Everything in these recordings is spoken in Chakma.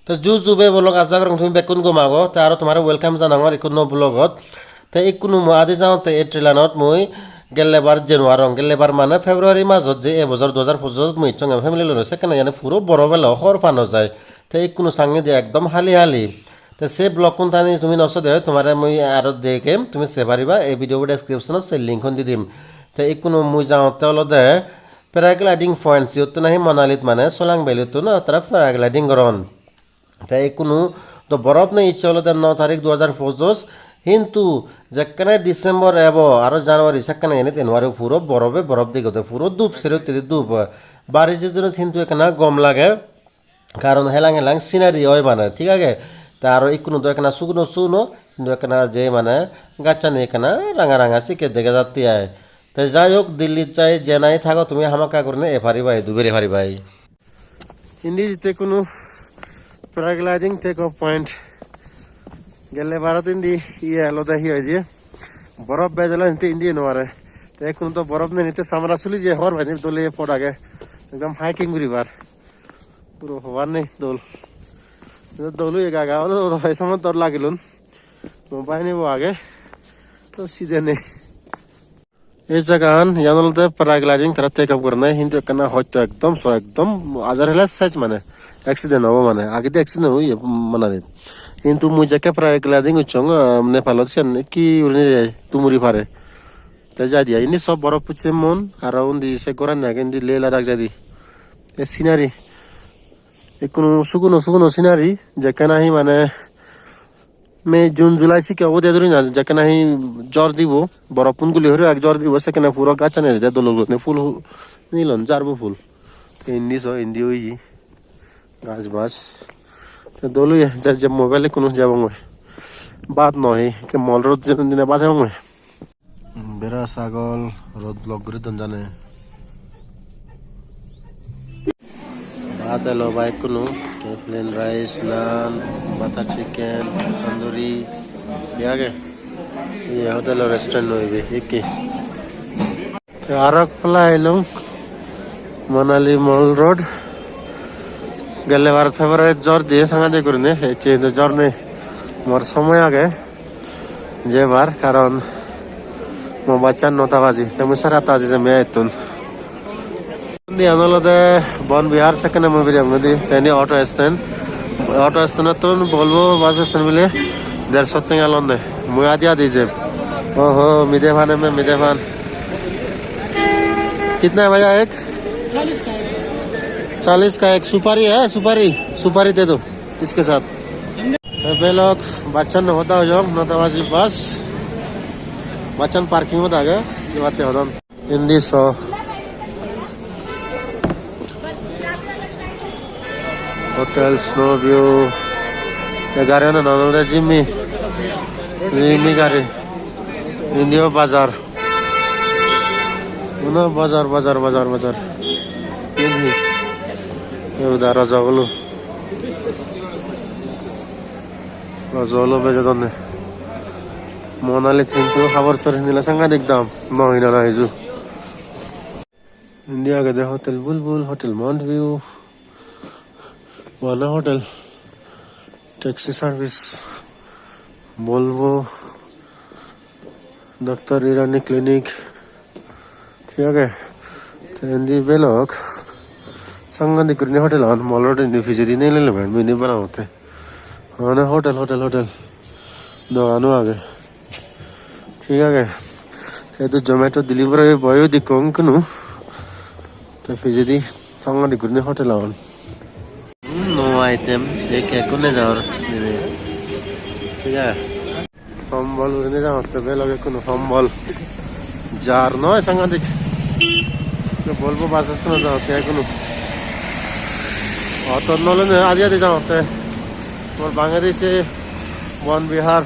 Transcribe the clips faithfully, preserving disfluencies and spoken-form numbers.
Te ju ju bhei bon lok, aja gorong tumi bekkun gom ago. Te aro tomare welcome janangor ikko nuo vlogot. Te ikkunu mui adi jangotte ei trainanot mui gelle bar January, gelle bar mane February majot je ei bojor dui hajar pojijot mui ecchonge family loi, sekkene jani puro borof elo, hor pa no jai. Te ikkunu sangedi ekdom hali hali. Te se vlogun tani tumi no sode oi, tomare mui aro dekem, tumi sei pariba, ei video descriptionot se linkun di dim. Te ikkunu mui jangotte olode paragliding point, siyottun nahi Manalit mane Solang Valley-ttun tara paragliding goron. Te ikkunu do borof nei, icche olode no tarik dui hajar pojoj, hintu jekkene December ebo aro January sekkene enit enwari puro borofe borof degede, puro dup, sero hittedi dup. Bari seasonot hintu ekkena gom lage, karon helang helang scenery oi mane, thik age? Te aro ikkunu do ekkena suguno suguno, hintu ekkena je mane gachchani ekkena ranga ranga sikke dega jatte ai. Te jai hok, Dillit jai jenai thago tumi hamakkai gurinei ei paribai, dubere paribai. Indi jitte ikkunu paragliding take off point. Gelle barot indi iye olode hi hoide, borof bej elo, indi, indi no pare. Te ikkunu do borof nei, te samra suli je hor pai ni, dole pot age. Ekdom hiking guribar. Puro hobar nei dol. Dol oye, ga ga olo, ei somoy dor lagilun. Mo bahini bo age. To side nei. Ei jagagan, iyan olode paragliding tara take off gorone, hintu ekkana hosto ekdom so, ekdom ajar hele sej mane, accident obo mane, agedi accident obo iye Manalit. Hintu mui jekke paragliding gossong, ah, Nepalot, siyan ekki gurinei jai, tumuri pare. Te jai dia, indi sob borof pocche mon, aro undi se gorani age, indi Leh Ladakh jaide. Te scenery, ekkunu suguno suguno scenery, jekke nahi mane May, June, July sikke obode dhuri na, jekke nahi jor dibo, borof pun guli huri ek jor dibo, sekkene puro gachchani ejede dol dol gurinei, pul hu-, nilon jarbo pul. Indi so, indi oye gaj baj. Te dol oye, je, je mobile ekkunu jebongoi. Baat no he, ke mall road je dine baat jebongoi. Bera sagol road block guri don jane. Bhat elo bike kunu, te plain rice, naan, butter chicken, tandoori, hi age? Ye hotel o restaurant noi be, ikke. Te aro ek palla elong Manali Mall Road. Gelle bar February jor diye sangade gurine, ecche hintu jor nei. Mor somoy age. Jebar, karon mo bachan nota baji, te mui sare atta baji jemmi ettun. Iyan olode Bon Bihar sekkene mui bereyongoi di, te indi auto stand, auto standottun Volvo bus stand bile derso tenga londe, mui adi adi jem. Oho, mide pan emme, mide pan. कितना है भैया एक? चालीस का एक। चालीस का एक। सुपारी है, सुपारी? सुपारी दे दो इसके साथ। Te belok bachan no hoda oyong, nota baji bus. Bachan parking ot age, jebatte hodon. Indi so. Hotel Snow View. E gari ano nang olode Jimny. Jimny gari. Indi o bazar. Uno bazar, bazar, bazar, bazar. Indi. E uda rajagulo. Rajagulo bejodonne. Manalit hintu habor sor hinile sangadik dam. No hina na hiju. Indi agede Hotel Bulbul, Hotel Mount View, Vana Hotel, taxi service, Volvo, Doctor Irani Clinic, thik age? Te indi belok sangadik gurinei hotel agon, mall road indi pijedi neli lebe mini bana otte. Mane hotel, hotel, hotel. Dogano age. Thik age. Te idu Zomato delivery boy-o dekkong ikkunu. Te pijedi sangadik gurinei hotel agon. No item, ei cake-kun nejor. Thik age. Hombol gurinei jangotte belok ikkunu hombol. Jar noi sangadik. Volvo bus stand-ot jangotte ikkunu. Auto-t nw oley adi adi jangotte. Mor bangedi se Bon Bihar.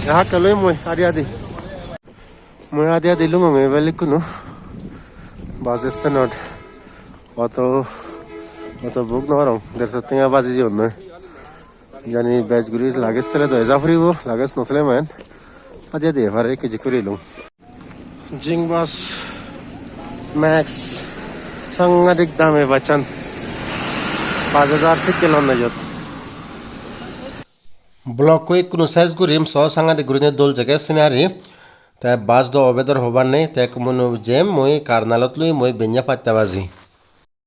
Hakke loi mui adi adi. Mui adi adi lungonge ebel ikkunu. Bus stand-ot auto, auto book nw parong. Derso tenga baji jeyonnoi. Jani bej guri luggage thele do eja puribo, luggage no thele mane adi adi epare ekko jik guri elung. Jing bus Max sangadik dame bachan. Paj hajar sekke lonne iyot. Vlog-ko ikkunu ses gurim, so sangare gurine dol jege scenery. Te bus do obedor hobar nei, te mui jem mui Karnalot lui mui benya patta baji.